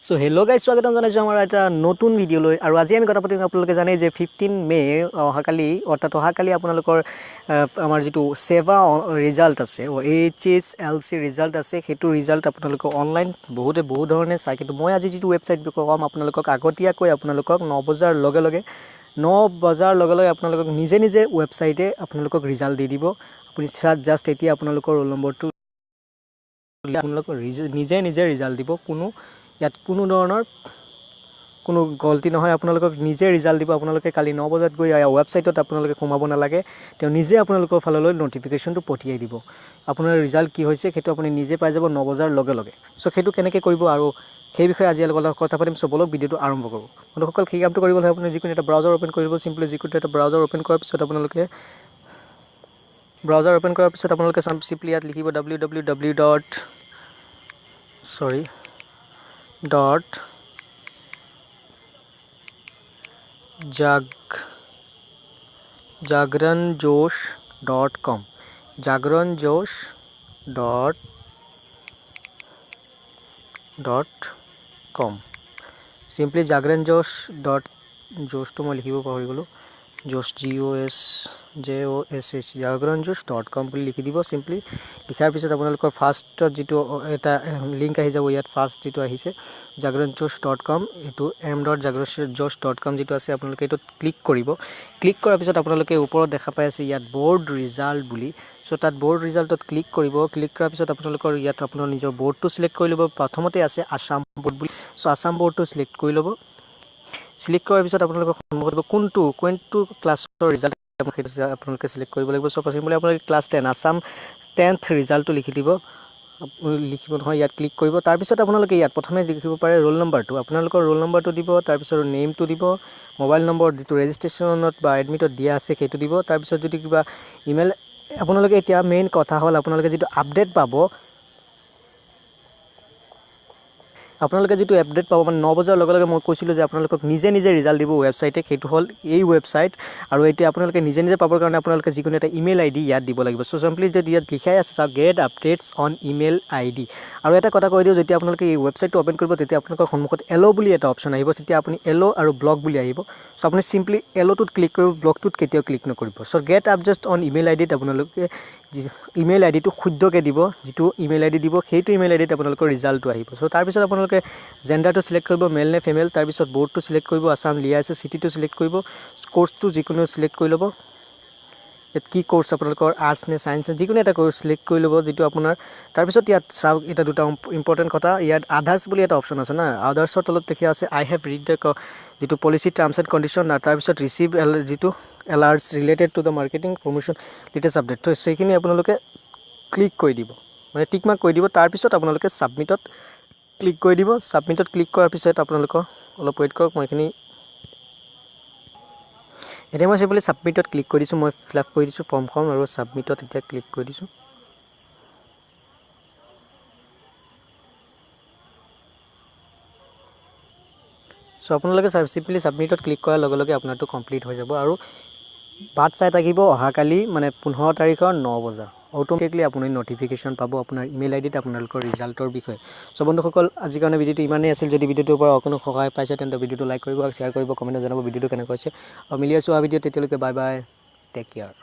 চ' hello' guys, স্বাগতম জনাইছোঁ আমাৰ এটা নতুন ভিডিঅ'লৈ। আৰু আজি আমি কথা পাতিম, আপোনালোকে জানেই যে 15 মে' অহাকালি, অৰ্থাৎ অহাকালি আপোনালোকৰ আমাৰ যিটো ছেবা ৰিজাল্ট আছে, HSLC result আছে, সেইটো ৰিজাল্ট আপোনালোকে অনলাইন বহুতে বহুত ধৰণে চায়। কিন্তু মই আজি যিটো ৱেবছাইট বিষয়ে ক'ম আপোনালোকক, আগতীয়াকৈ আপোনালোকক 9 বজাৰ লগে লগে আপোনালোকক নিজে নিজে ৱেবছাইটে আপোনালোকক ৰিজাল্ট দি দিব। আপুনি জাষ্ট এতিয়া আপোনালোকৰ ৰোল নম্বৰটো, আপোনালোকৰ নিজে নিজে ৰিজাল্ট দিব। কোনো ইয়াত কোনো ধৰণৰ কোনো গলতি নহয়, আপোনালোকক নিজে ৰিজাল্ট দিব। আপোনালোকে কালি 9 বজাত গৈ ৱেবছাইটত আপোনালোকে সোমাব নালাগে, তেওঁ নিজে আপোনালোকৰ ফাললৈ ন'টিফিকেশ্যনটো পঠিয়াই দিব। আপোনাৰ ৰিজাল্ট কি হৈছে, সেইটো আপুনি নিজে পাই যাব 9 বজাৰ লগে লগে। চ' সেইটো কেনেকৈ কৰিব আৰু সেই বিষয়ে আজি অলপ কথা পাতিম। চ' বলক, ভিডিঅ'টো আৰম্ভ কৰোঁ। বন্ধুসকল, সেই কামটো কৰিবলৈ আপুনি যিকোনো এটা ব্ৰাউজাৰ অ'পেন কৰিব। চিম্পলি যিকোনো এটা ব্ৰাউজাৰ অ'পেন কৰাৰ পিছত আপোনালোকে ব্ৰাউজাৰ অ'পেন কৰাৰ পিছত আপোনালোকে চিম্পলি ইয়াত লিখিব www dot, sorry, dot jagranjosh.com, jagranjosh dot com. Simply jagranjosh dot, জোছটো মই লিখিব পাহৰি গ'লোঁ, Jos, G O S J O S H, jagranjosh.com বুলি লিখি দিব। চিম্পলি লিখাৰ পিছত আপোনালোকৰ ফাৰ্ষ্টত যিটো এটা লিংক আহি যাব, ইয়াত ফাৰ্ষ্ট যিটো আহিছে jagranjosh.com, এইটো m.jagranjosh.com যিটো আছে, আপোনালোকে এইটোত ক্লিক কৰিব। ক্লিক কৰাৰ পিছত আপোনালোকে ওপৰত দেখা পাই আছে ইয়াত বৰ্ড ৰিজাল্ট বুলি। চ' তাত বৰ্ড ৰিজাল্টত ক্লিক কৰিব। ক্লিক কৰাৰ পিছত আপোনালোকৰ ইয়াত আপোনাৰ নিজৰ বৰ্ডটো চিলেক্ট কৰি ল'ব। প্ৰথমতে আছে আছাম বৰ্ড বুলি। চ' আছাম বৰ্ডটো চিলেক্ট কৰি ল'ব। চিলেক্ট কৰাৰ পিছত আপোনালোকৰ সন্মুখত কোনটো কোনটো ক্লাছৰ ৰিজাল্ট, সেইটো আপোনালোকে চিলেক্ট কৰিব লাগিব। চ' চিম্পলি আপোনালোকে ক্লাছ 10, আছাম 10th ৰিজাল্টটো লিখি দিব, লিখিব নহয়, ইয়াত ক্লিক কৰিব। তাৰপিছত আপোনালোকে ইয়াত প্ৰথমে লিখিব পাৰে ৰোল নম্বৰটো, আপোনালোকৰ ৰোল নম্বৰটো দিব। তাৰপিছত নেমটো দিব, মোবাইল নম্বৰ যিটো ৰেজিষ্ট্ৰেশ্যনত বা এডমিটত দিয়া আছে সেইটো দিব। তাৰপিছত যদি কিবা ইমেইল আপোনালোকে, এতিয়া মেইন কথা হ'ল আপোনালোকে যিটো আপডেট পাব, আপোনালোকে যিটো আপডেট পাব, মানে 9 বজাৰ লগে লগে মই কৈছিলোঁ যে আপোনালোকক নিজে নিজে ৰিজাল্ট দিব ৱেবছাইটে, সেইটো হ'ল এই ৱেবছাইট। আৰু এতিয়া আপোনালোকে নিজে নিজে পাবৰ কাৰণে আপোনালোকে যিকোনো এটা ইমেইল আই ডি ইয়াত দিব লাগিব। চ' চিম্পলি যদি ইয়াত লিখাই আছে চাওক, "Get updates on email ID"। আৰু এটা কথা কৈ দিওঁ, যেতিয়া আপোনালোকে এই ৱেবছাইটটো অ'পেন কৰিব, তেতিয়া আপোনালোকৰ সন্মুখত এল' বুলি এটা অপশ্যন আহিব। তেতিয়া আপুনি এল' আৰু ব্লক বুলি আহিব। চ' আপুনি চিম্পলি এল'টোত ক্লিক কৰিব, ব্লকটোত কেতিয়াও ক্লিক নকৰিব। চ' গেট আপডেটছ অন ইমেইল আই ডিত আপোনালোকে যি ইমেইল আই ডিটো শুদ্ধকৈ দিব, যিটো ইমেইল আই ডি দিব, সেইটো ইমেইল আই ডিত আপোনালোকৰ ৰিজাল্টটো আহিব। চ' তাৰপিছত আপোনালোকে জেণ্ডাৰটো চিলেক্ট কৰিব, মেল নে ফিমেল। তাৰপিছত বৰ্ডটো চিলেক্ট কৰিব, আছাম লিয়া আছে। চিটিটো চিলেক্ট কৰিব, কৰ্চটো যিকোনো চিলেক্ট কৰি ল'ব। ইয়াত কি কৰ্চ আপোনালোকৰ, আৰ্টছ নে ছায়েন্স নে, যিকোনো এটা কৰ্চ চিলেক্ট কৰি ল'ব যিটো আপোনাৰ। তাৰপিছত ইয়াত চাওক, এটা দুটা ইম্পৰ্টেণ্ট কথা, ইয়াত আদাৰ্ছ বুলি এটা অপশ্যন আছে না, আদাৰ্ছৰ তলত দেখি আছে "I have read the" যিটো পলিচি টাৰ্মছ এণ্ড কণ্ডিশ্যন, তাৰপিছত ৰিচিভ এল যিটো alerts related to the marketing promotion latest update। ত' সেইখিনি আপোনালোকে ক্লিক কৰি দিব, মানে টিক মাৰ্ক কৰি দিব। তাৰপিছত আপোনালোকে ছাবমিটত ক্লিক কৰি দিব। ছাবমিটত ক্লিক কৰাৰ পিছত আপোনালোকৰ অলপ ৱেইট কৰক। মই এইখিনি এতিয়া মই চিম্পলি ছাবমিটত ক্লিক কৰি দিছোঁ। মই ফিল আপ কৰি দিছোঁ ফৰ্মখন আৰু ছাবমিটত এতিয়া ক্লিক কৰি দিছোঁ। চ' আপোনালোকে চিম্পলি ছাবমিটত ক্লিক কৰাৰ লগে লগে আপোনাৰটো কমপ্লিট হৈ যাব। আৰু বাট চাই থাকিব অহাকালি, মানে 15 তাৰিখৰ 9 বজা, অট'মেটিকলি আপুনি ন'টিফিকেশ্যন পাব আপোনাৰ ইমেইল আই ডিত আপোনালোকৰ ৰিজাল্টৰ বিষয়ে। চ' বন্ধুসকল, আজিৰ কাৰণে ভিডিঅ'টো ইমানেই আছিল। যদি ভিডিঅ'টোৰ পৰা অকণো সহায় পাইছে, তেন্তে ভিডিঅ'টো লাইক কৰিব আৰু শ্বেয়াৰ কৰিব। কমেণ্টত জনাব ভিডিঅ'টো কেনেকুৱা হৈছে। আৰু মিলি আছোঁ অহা ভিডিঅ'ত, তেতিয়ালৈকে বাই বাই, টেক কেয়াৰ।